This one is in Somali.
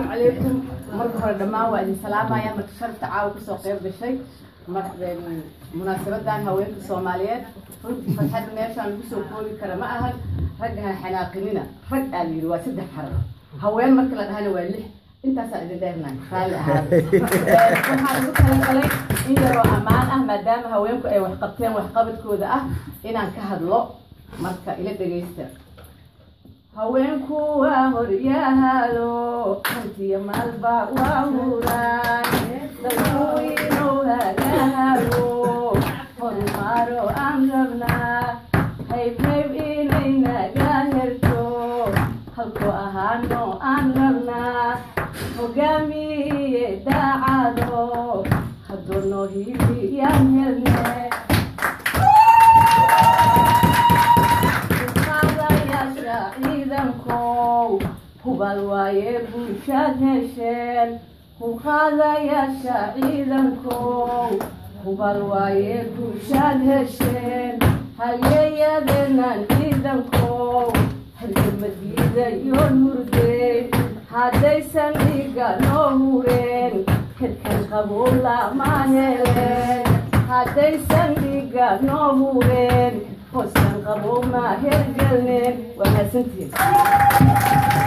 Calaykum. Marka hore dhammaan waa idin salaamaya. Marka sharafta caawa kasoo qeyb gashay munaasabadan haweenka Soomaaliyeed, runtii farxad meeshaan lagu soo koobi kara ma ahan. Ragga ha xanaaqinina, rag aa la yidhi waa saddex xaraf, haween marka la dhahana waa lix. Intaasaan idin dheernahay, raalli ahaada. Waxaan ugu talagalay in yaroo ammaan ah, maadaama haweenku ay wax qabteen, waxqabadkooda ah inaan ka hadlo. Marka ila dhegaysta. Haweenku waa horyaalo, hantiya maalba waa huraan, dalku inuu hagaago horumaro aan rabnaa, hayb hayb inay naga herto, halko ahaano aan rabnaa, hogaamiye daacado hadduu noo hiiliyaan helne. Qaadayaasha ciidankow, hubal waaye bulshaad hesheen. Hubqaadayaasha ciidankow, hubal waaye bulshaad hesheen. Halyeeyadeenan ciidankow, halgamadiidayo hurdeyn, haddaysan dhiiga noo hureen, herkan qabow lama heleen. Haddaysan dhiiga noo hureen, hooskan qabow ma hergelneen. Waa mahadsantihiin.